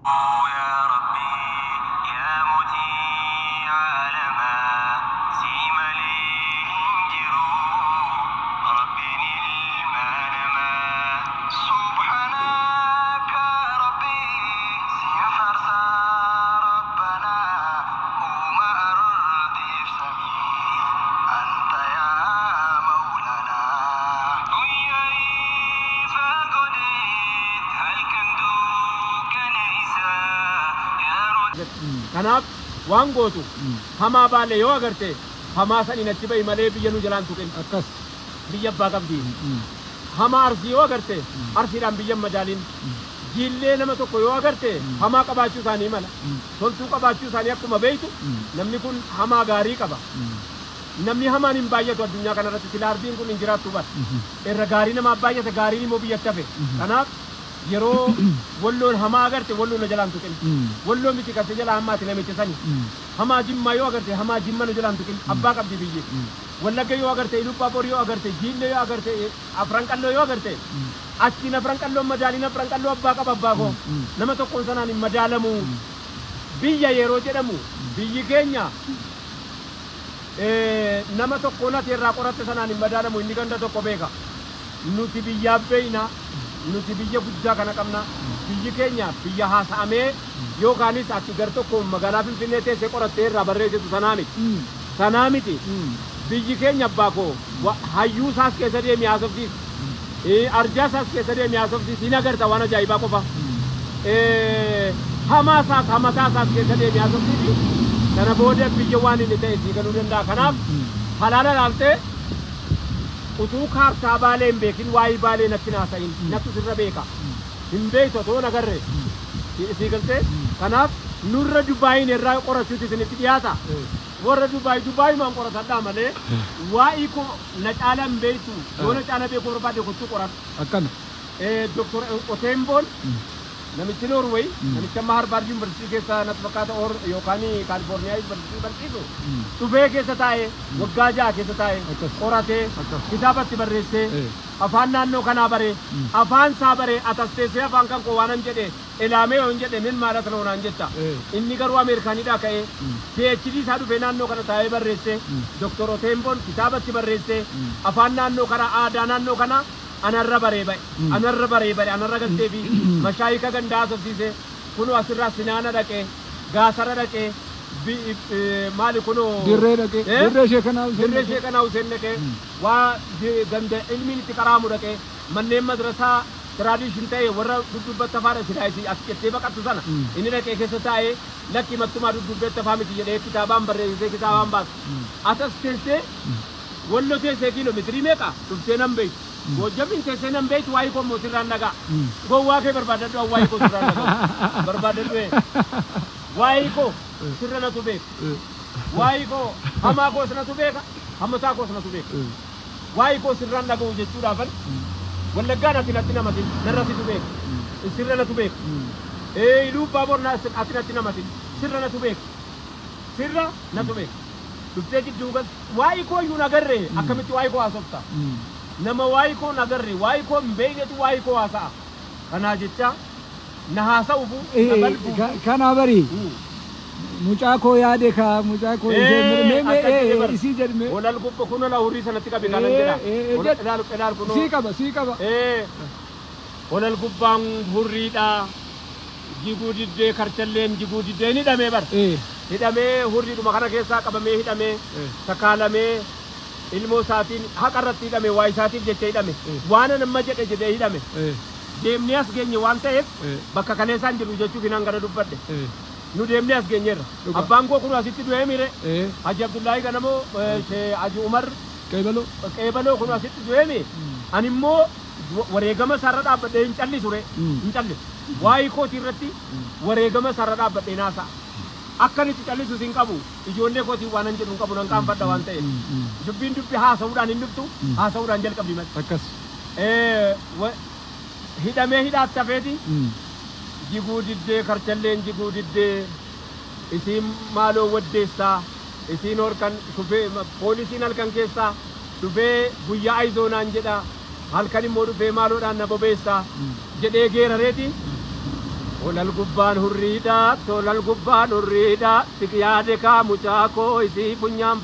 يا ربي يا متي عالما سيملي انجرو ربي نلمانما سبحانك ربي سيفرسا ربنا وما أرضي سمي أنت يا مولانا وياي فقدت هل كندوك نيسا يا رد. Kanaaf waan gootu hamaa Baalee yoo agarte hamaa saniin achi bahi malee biyya nu jalaan tuqin. Akkas. Biyya abbaa qabdi. Hamaa Arsii yoo agarte Arsiidhaan biyya hin madaalin. Jiillee nama tokko yoo agarte hamaa qabaachuu isaanii mala. Toltuu qabaachuu isaanii akkuma beektu namni kun hamaa gaarii qaba. Namni hamaan hin baay'atu addunyaa kanarratti sila ardiin kun hin jiraattu bara. Irra gaarii namaaf baay'ata, gaariin immoo biyyatti hafe. Kanaaf yeroo Walloon hamaa agarte Walloon na jalaan tuqin. Walloo miti kan si jalaa hammaati namicha sani. Hamaa Jimmaa yoo agarte hamaa Jimma nu jalaan tuqin, abbaa qabdi biyyi. Wallagga yoo agarte, Ilubbaa Boor yoo agarte, Jiillee yoo agarte, Afran Qalloo yoo agarte, achiin Afran Qalloon madaaliin Afran Qalloo abbaa qaba abbaa koo. Nama tokkoon sanaan hin madaalamu. Biyya yeroo jedhamu biyyi keenya nama tokkoon ati irraa qoratte sanaan hin madaalamu, inni ganda tokko beeka. Nuti biyyaaf beeyna, nuti biyya guddaa kana qabna. Biyyi keenya biyya haasa'amee yookaanis ati gar tokko magaalaa Finfinnee teessee qorattee irraa barreessitu sanaa miti. Sanaa miti. Biyyi keenya abbaa koo hayyuu isaas keessa deemi haasofsiis. Arjaa isaas keessa deemi haasofsiis, hin agarta waan ajaa'ibaa qofa. Hamaa isaas hamataa isaas keessa deemi haasofsiisi. Sana booda biyya waan inni ta'e sii galuu danda'a. Kanaaf halaala laaltee utuu kaartaa Baalee hin beekin waa'ee Baalee natti haasa'in, nattu sirra beeka. Hin beektu otoo nagarre. Sii galtee? Kanaaf nurra Dubaayin irraa qorachuutu isinitti dhiyaata. Warra Dubaay Dubaayimaan qoratadhaa malee waa'ee koo na caala hin beektu, yoo na caala beekuu barbaade kottuu qoradhu. Akkana. Dr. Otemboon namichi Norway, namichi amma Harvard University keessa natti fakkaata or yookaan Kaalifoorniyaa University barsiisu dhufee keessa taa'ee waggaa 6 keessa taa'ee qoratee kitaabatti barreessee afaan naannoo kanaa baree afaan isaa baree atasteessee afaan kan koo waanan jedhe ilaamee yoon jedhe min maalata naan jetta. Inni garuu Ameerikaanidhaa ka'ee PhD isaa dhufee naannoo kana taa'ee barreessee Dr. Otemboon kitaabatti barreessee afaan naannoo kana aadaa naannoo kana anarra baree ba'e, anarra baree ba'e, anarra galtee fi mashaayika gandaa haasofsiise. Kunoo asirraa Sinaana dhaqee, Gaasara dhaqee, maali kunoo Dirree dhaqee. Dirree Sheekanaa Hussein Dirree dhaqee. Sheekanaa Hussein dhaqee, waa ganda ilmiin itti qaraamu dhaqee, manneen madrasaa tradition ta'e warra duddubbatti afaadha silaa isii as jettee baqattu sana inni dhaqee keessa taa'ee lakki mattumaa duddubbatti afaa miti jedhee kitaabaan barreessee kitaabaan baase. Atas teessee Wallo teessee kiiloomeetirii meeqa dhuftee nan beektu. Goojjamiin teessee nan beektu, waa'ee koo immoo sirraan dhagaa. Gowwaa kee barbaadadhu, waa'ee koo sirraan dhagaa. Barbaadadhu waa'ee koo sirra natu beeka. Waa'ee koo hamaa koos natu beeka, hammataa koos natu beeka. Waa'ee koo sirraan dhaga'u jechuudhaafan Wallaggaan ati natti namatin narra situ beeka. Sirra natu beeka. Iluu Baaboor ati natti namatin sirra natu beeka. Sirra natu beeka. Dhuftee jidduu gal waa'ee koo iyyuu nagarree akkamitti waa'ee koo haasofta? Nama waa'ee koo nagarree waa'ee koo hin beeknetu waa'ee koo haasa'a. Kanaa jecha na haasa'uufu na balfuufu. Kana bari mucaa koo yaade ka mucaa koo mee isii jedhme. Olal gubba kun ola hurrii sanatti qabe kanan jedha. Ilaal ilaal kunoo. Sii qaba, sii qaba. Olal gubbaan hurriidha. Jiguu diddee karchalleen jiguu diddee ni hidhamee bara. Hidhamee hurriidhuma kana keessaa qabamee hidhamee sakaalamee ilmoo isaatiin haqa irratti hidhame, waa isaatiif jecha hidhame. Waan amma jedhe jedhee hidhame. Deemnee as geenye waan ta'eef bakka kaleessaan jiru jechuuf hin hangana dubbadhe. Nu deemnee as geenyeerra. Abbaan koo kun asitti du'ee mire. Haji Abdullaahi Ganamoo, Haji Umar Qeebaloo. Qeebaloo kun asitti du'ee mi. Ani immoo wareegama isaarra dhaabbadhee hin callisu re. Hin callisu. Waa'ee kootii irratti wareegama isaarra dhaabbadhee naasa'a. Akka inni itti callisus hin qabu. Ijoollee kootiin waan hin jedhu hin qabu, nan qaanfadha waan ta'eef. Dubbiin dubbi haasa'uudhaan hin dhuftu, haasa'uudhaan jalqabdi malee. Akkas. Hidhamee hidhaatti hafeeti. Jiguu diddee karchalleen jiguu diddee isiin maaloo waddeessaa isiin horkan dhufee poolisiin halkan keessaa dhufee guyyaa ayizoonaan jedha, halkan immoo dhufee maaloodhaan na bobeessaa jedhee geerareeti. Tolal gubbaan hurriidha, tolal gubbaan hurriidha, si yaade kaa mucaa koo isii funyaan.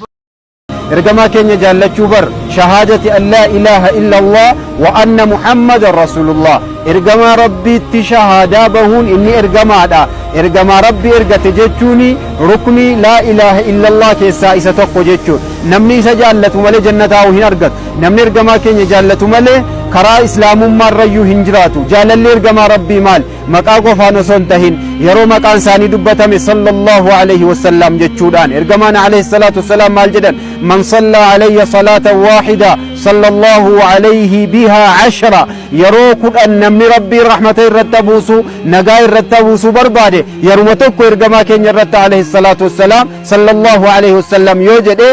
Ergamaa keenya jaallachuu bar shahaadati an laa ilaaha illa Allah wa anna Muhammadan Rasulullah. Ergamaa Rabbiitti shahaadaa bahuun inni ergamaadha. Ergamaa Rabbi ergate jechuun ruknii laa ilaaha illallah keessaa isa tokko jechuudha. Namni isa jaallatu malee jannataa'uu hin argatu. Namni ergamaa keenya jaallatu malee karaa islaamummaa irrayyuu hin jiraatu. Jaalalli ergamaa Rabbii maal? Maqaa qofaan osoo hin tahin, yeroo maqaan isaanii dubbatame sallallahu alayhi wasallam jechuudhaan. Ergamaan alayhi salaatu wassalaam maal jedhan? Man sallaa alayya salaatan waahida sallallahu alayhi bihaa ashra. Yeroo 10 namni Rabbiin rahmata irratti buusu, nagaa irratti buusuu barbaade, yeruma tokko ergamaa keenya irratti alayhi salaatu wassalaam sallallahu alayhi wasallam yoo jedhe,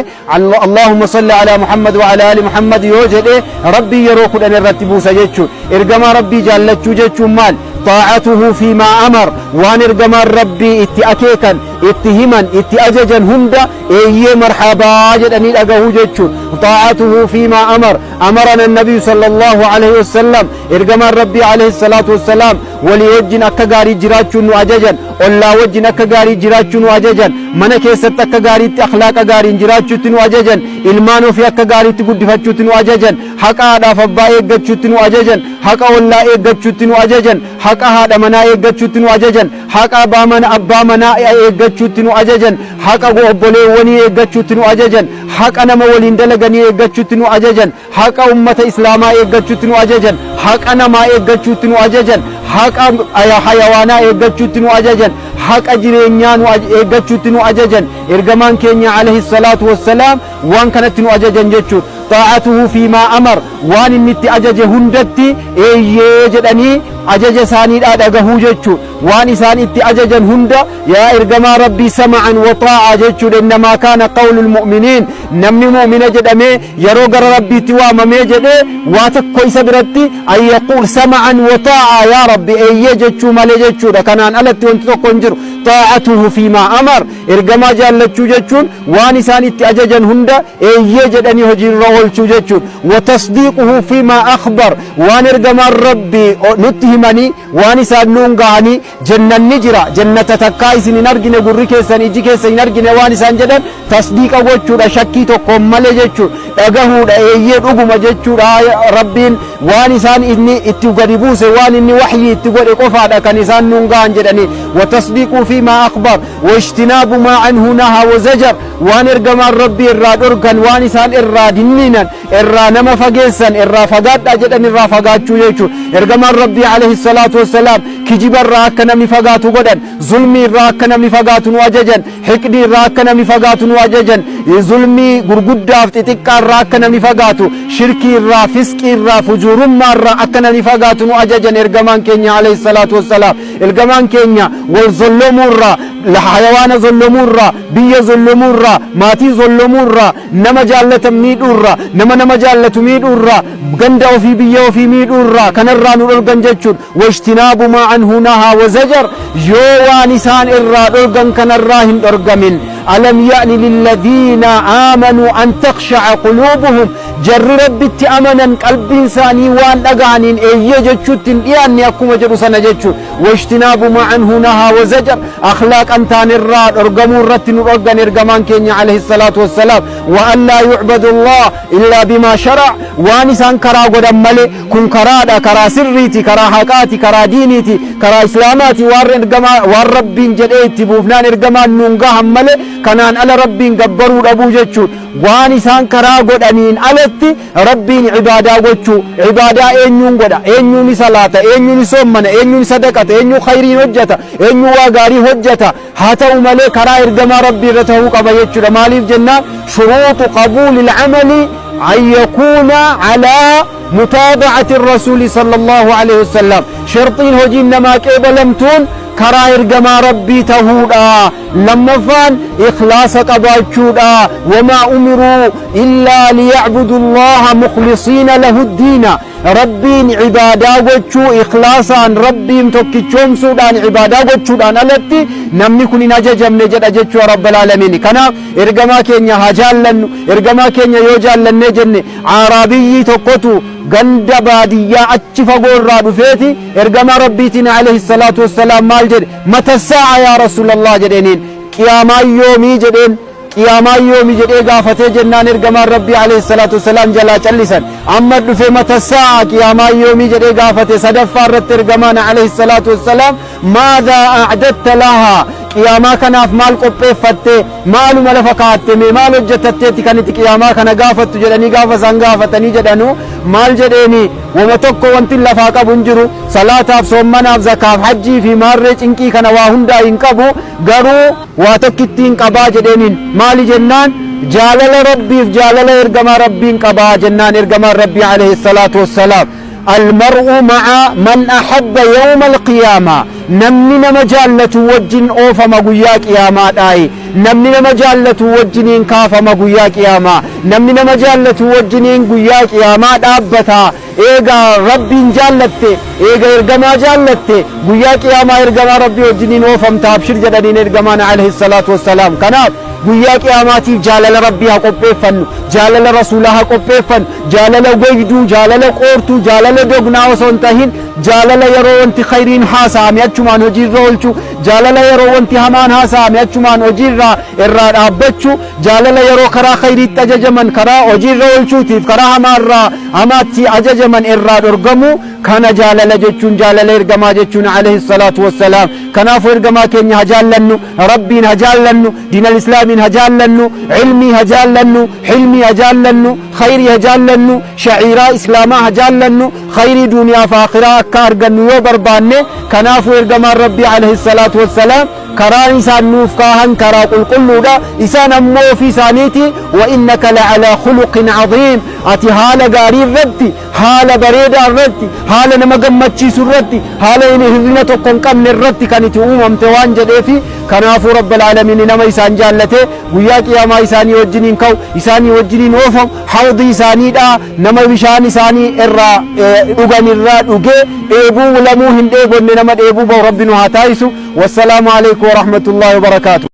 Allahumma salli ala Muhammad wa ala ali Muhammad yoo jedhe, Rabbii yeroo 10 irratti buusa jechuudha. Ergamaa Rabbii jaallachuu jechuun maal? Xaa'atuhu fi maa amar, waan ergamaan Rabbii itti akeekan, itti himan, itti ajajan hunda eeyyee marhabaa jedhanii dhagahuu jechuudha. Xaa'atuhu fi maa amar, amarana nabiyyu sallallahu alaihi wasallam, ergamaan Rabbii alaihi salaatu wassalaam walii wajjin akka gaarii jiraachuu nu ajajan, ollaa wajjin akka gaarii jiraachuu nu ajajan, mana keessatti akka gaariitti akhlaaqa gaariin jiraachuutti nu ajajan, ilmaan ofii akka gaariitti guddifachuutti nu ajajan, haqa haadhaaf abbaa eeggachuutti nu ajajan, haqa ollaa eeggachuutti nu ajajan, haqa haadha manaa eeggachuutti nu ajajan, haqa abbaa manaa eeggachuutti nu ajajan, haqa obboleewwanii eeggachuutti nu ajajan, haqa nama waliin dalaganii eeggachuutti nu ajajan, haqa ummata islaamaa eeggachuutti nu ajajan, haqa namaa eeggachuutti nu ajajan, haqa hayawaanaa eeggachuutti nu ajajan, haqa jireenyaa nu eeggachuutti nu ajajan. Ergamaan keenya alayhi salaatu wassalaam waan kanatti nu ajajan jechuudha. Xaa'atuhu fi maa amar, waan inni itti ajaje hundatti eeyyee jedhanii ajaja isaaniidhaa dhagahuu jechuudha. Waan isaan itti ajajan hunda, yaa ergamaa Rabbii, sama'an wa xaa'a jechuudha. Innamaa kaana qawlul mu'miniin, namni mu'mina jedhamee yeroo gara Rabbiitti waamamee jedhee waa tokko isa biratti an yaquul sama'an wa xaa'a, yaa Rabbi eeyyee jechuu malee jechuudha. Kanaan alatti wanti tokko hin jiru. Xaa'atuhu fi maa amar, ergamaa jaallachuu jechuun waan isaan itti ajajan hunda eeyyee jedhanii hojiirra oolchuu jechuudha. Wa tasdiiquhu fi maa akhbar, waan ergamaan Rabbii nutti himanii, waan isaan nuun gahanii, jennanni jira, jannata takkaa isin hin argine, gurri keessan iji keessa hin argine, waan isaan jedhan tasdiiqa gochuudha, shakkii tokkoon malee jechuudha, dhagahuudha, eeyyee dhuguma jechuudha. Rabbiin waan isaan inni itti gadi buuse, waan inni waxyii itti godhe qofaadha kan isaan nuun gahan jedhanii. Wa tasdiiquu fi maa akhbar wa ijtinaabu maa anhu naha wa zajar, waan ergamaan Rabbii irraa dhorkan, waan isaan irraa dinniinan, irraa nama fageessan, irraa fagaadhaa jedhan irraa fagaachuu jechuudha. Ergamaan Rabbii alayhi salaatu wassalaam kijiba irraa akka namni fagaatu godhan, zulmii irraa akka namni fagaatu nu ajajan, hiqdii irraa akka namni fagaatu nu ajajan, zulmii gurguddaaf xixiqqaa irraa akka namni fagaatu, shirkii irraa, fisqii irraa, fujuurummaa irraa akka namni fagaatu nu ajajan ergamaan keenya alayhi salaatu wassalaam. Ergamaan keenya wal zollomuu irraa, hayawaana zollomuu irraa, biyya zollomuu irraa, maatii zollomuu irraa, nama jaallatan miidhuu irraa, nama nama jaallatu miidhuu irraa, ganda ofii, biyya ofii miidhuu irraa, kanarraa nu dhorgan jechuudha. Wajtinaabu maa anhu nahaa wa zajar, yoo waan isaan irraa dhorgan kanarraa hin dhorgamin. Alam ya'ni lilladhiina aamanuu an takhsha'a quluubuhum, jarri Rabbitti amanan qalbiin isaanii waan dhagahaniin eeyyee jechuutti hin dhiyaanne akkuma jedhu sana jechuudha. Wajtinaabu maa anhu nahaa wa zajar, akhlaaqan taanerraa dhorgamuu irratti nu dhorgan ergamaan keenya alayhi salaatu wassalaam. Wa an laa yucbadu Allah illaa bimaa sharac, waan isaan karaa godhan malee, kun karaadha, karaa sirriiti, karaa haqaati, karaa diiniiti, karaa islaamaati, waan ergamaa waan Rabbiin jedhee itti buufnaan ergamaan nuun gahan malee kanaan ala Rabbiin gabbaruu dhabuu jechuudha. Waan isaan karaa godhaniin alatti Rabbiin ibaadaa gochuu, ibaadaa eenyuun godha, eenyuun isa laata, eenyuun soommana, eenyuun sadaqata, eenyuun khayriin hojjeta, eenyuun waa gaarii hojjeta, haa ta'u malee karaa ergamaa Rabbii irra ta'uu qaba jechuudha. Maaliif jennaan, shuruuxu qabuuli alcamali an yakuuna calaa mutaabacati rasuuli sallallahu alaihi wasallam, sharxiin hojiin namaa qeebalamtuun karaa ergamaa Rabbii tahuudha. Lammaffaan ikhlaasa qabaachuudha. Wamaa umiruu illaa liyacbudu Allaha mukhlisiina lahu ddiina. Rabbiin ibaadaa gochuu, ikhlaasaan Rabbiin tokkichoomsuudhaan ibaadaa gochuudhaan alatti namni kun hin ajajamne jedha jechuu Rabbal Aalamiin. Kanaaf ergamaa keenya haa jaallannu. Ergamaa keenya yoo jaallannee jenne, Aaraabiyyii tokkotu ganda baadiyyaa achi fagoo irraa dhufeeti ergamaa Rabbiitiin alayhi salaatu wassalaam maal jedhe? Mata saa'a yaa Rasuulallah jedheeniin. Qiyaamaan yoomii jedheen. Qiyaamaan yoomi jedhee gaafatee jennaan ergamaan Rabbii alayhi salaatu wassalaam jalaa callisan. Amma dhufee mata saa'a, qiyaamaan yoomii jedhee gaafate. Sadaffaa irratti ergamaan alayhi salaatu wassalaam maadhaa a'datta lahaa, qiyaamaa kanaaf maal qopheeffatte, maaluma lafa kaa'atte, mee maal hojjetatteetti kan itti qiyaamaa kana gaafattu jedhanii gaafa isaan gaafatanii jedhanu maal jedheeni? Wama tokko wanti lafaa qabu hin jiru, salaataaf, soommanaaf, zakaaf, hajjii fi maarree cinqii kana waa hundaa hin qabu, garuu waa tokkittiin qabaa jedheeniin. Maali jennaan, jaalala Rabbiif jaalala ergamaa Rabbiin qabaa jennaan ergamaan Rabbii alayhi salaatu wassalaam almar'u ma'a man ahabba yawma alqiyaamaa, namni nama jaallatu wajjin oofama guyyaa qiyaamaadhaayi, namni nama jaallatu wajjiniin kaafama guyyaa qiyaamaa, namni nama jaallatu wajjiniin guyyaa qiyaamaa dhaabbata. Eega Rabbiin jaallatte, eega ergamaa jaallatte, guyyaa qiyaamaa ergamaa Rabbii wajjiniin oofamta, abshir jedhaniin ergamaan alayhi salaatu wassalaam. Kanaaf guyyaa qiyaamaatiif jaalala Rabbii haa qopheeffannu, jaalala rasuulaa haa qopheeffannu. Jaalala goyduu, jaalala qoortuu, jaalala dognaa osoo hin tahin, jaalala yeroo wanti khayriin haasa'ame achumaan hojiirra oolchu, jaalala yeroo wanti hamaan haasa'ame achumaan hojiirraa irraa dhaabbachuu, jaalala yeroo karaa khayriitti ajajaman karaa hojiirra oolchuutiif karaa hamaarraa hamaatti ajajaman irraa dhorgamuu. Kana jaalala jechuun, jaalala ergamaa jechuun alayhi salaatu wassalaam. Kanaafuu ergamaa keenya haa jaallannu, Rabbiin haa jaallannu, diinal islaamiin haa jaallannu, ilmii haa jaallannu, hilmii haa jaallannu, khayrii haa jaallannu, shaciiraa islaamaa haa jaallannu, khayrii duuniyaa fi akhiraa akka argannu yoo barbaanne. Kanaafuu ergamaan Rabbii alayhi salaatu wassalaam karaan isaan nuuf kaahan karaa qulqulluudha. Isaan ammoo ofii isaaniiti wa innaka la'alaa khuluqin caziim, ati haala gaarii irratti, haala bareedaa irratti, haala nama gammachiisu irratti, haala hirrina tokko hin qabne irratti kan itti uumamte waan jedheefi. Kanaafuu Rabbal Aalamiin nama isaan jaallate guyyaa qiyaamaa isaanii wajjiniin ka'u, isaanii wajjiniin oofamu, hawdii isaaniidha nama bishaan isaanii irraa dhugan irraa dhugee dheebuu lamuu hin dheebonne, nama dheebuu bahu Rabbi nu haa taasisu. Wassalaamu alaikum warahmatullaahi wabarakaatu.